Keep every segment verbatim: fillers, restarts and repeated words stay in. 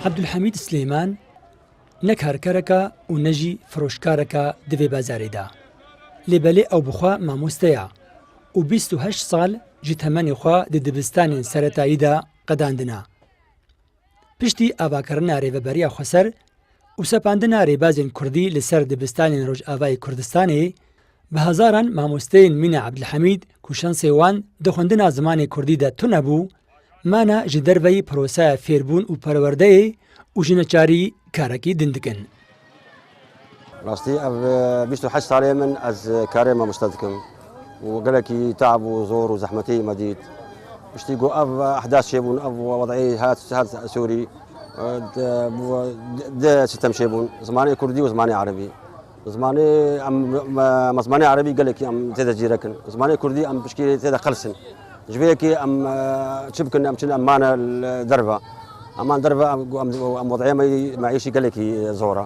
Ebdulhamîd Silêman ne karkereka û ne jî firoşkareka di vê bazarê de. Lê belê ew bi xwe mamoste ye û bîst û heşt sal ji temenê xwe di dibistanên seretayî de qedandine. Piştî avakirina Rêveberiya Xweser û sepandina rêbazên kurdî li ser dibistanên Rojavayê Kurdistanê, bi hezaran mamosteyên mîna Ebdilhemîd ku şansê wan di xwendina zimanê kurdî de tune bû, mane ji derveyî proseya fêrbûn û perwerdeyê û ji neçarî karekî din dikin. Rastî ev, e, bîst û heşt salê min ez, e, karê mamoste dikim û gelekî teab û zor û zehmetî me dît. Piştî ku ev ehdas çêbûn, ev wed'î hat, hat Sûrî, e, de, bu, de, de sitem çêbûn. Zimanê kurdî û zimanê erebî. Zimanê em, me, me zimanê erebî gelekî em tê de zîrek in. Zimanê kurdî em pişkî tê de qels in. Ji vê yekê em, e, çi bikin, em çin em mane li derve. Em man derve em, em, em wed'ê me, meîşî gelekî zor e.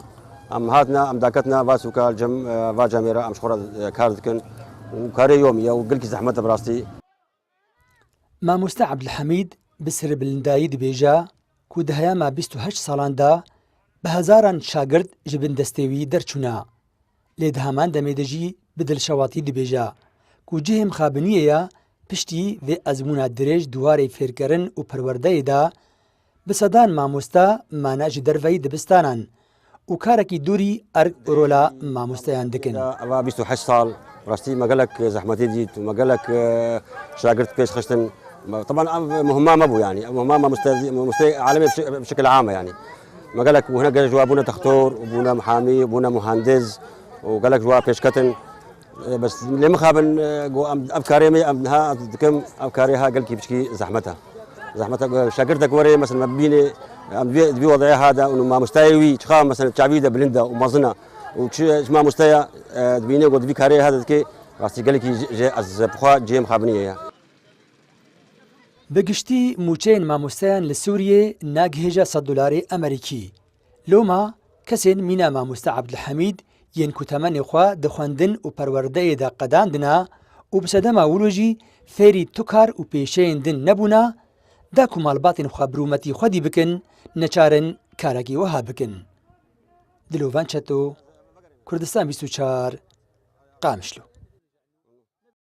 Em hatine, em daketine va sûka cem, e, va cemê re em ji xwe re, e, kar dikin û karê yomî ye û gelkî zehmet e bi rastî. Mamoste Ebdilhemîd bi serbilindayî dibêje ku di heyama bîst û heşt salan de bi hezaran şagirt ji bin destê wî derçûne. Lê di heman demê de jî bi dilşewatî dibêje ku cihê mixabiniyê ye piştî vê ezmûna dirêj di warê fêrkirin û perwerdeyê de bi sedan mamoste mane ji derveyî dibistanan û karekî dûrî erk û rola mamosteyan dikin. Eva bîst û heşt sal, rastî me gelek zehmetî dît û me gelek, e, şagirt pêş xistin. Me, teban ev muhimma me bû yani. Ev muhimma mamoste, mamoste alemê bi şi-, bi şekil am e yani. Me gelek û hinek gelek ji wan bûne textor û bûne mihamî, bûne muhendiz û gelek ji wan pêşketin. E, bes lê mixabin, e, go em, ev karê me, em niha ez dikim, ev karê ha gelkî piçkî zehmet e. Zehmet e, go şagirtek were, mesela me bînê, em di vê, di vê wedaya ha de, û mamostayê wî, çiqa mesela çavî de bilind e û mezin e. Û çi, çi mamosteya, e, dibînê go di vî karê ha de dike, rastî gelkî ji, ji, ez bi xwe cihê mixabiniyê ye. Bi giştî mûçeyên mamosteyan li Sûriyê nagihêje sed dolarê Amerîkî. Loma kesên mîna mamoste Ebdilhemîd yên ku temenê xwe di xwendin û perwerdeyê de qedandine û bi sedema wilo jî fêrî tu kar û pêşeyên din nebûne, da ku malbatên xwe bi rûmetî xwedî bikin, neçar in karekî wiha bikin. Dilovan Çeto, Kurdistan bîst û çar, Qamişlo.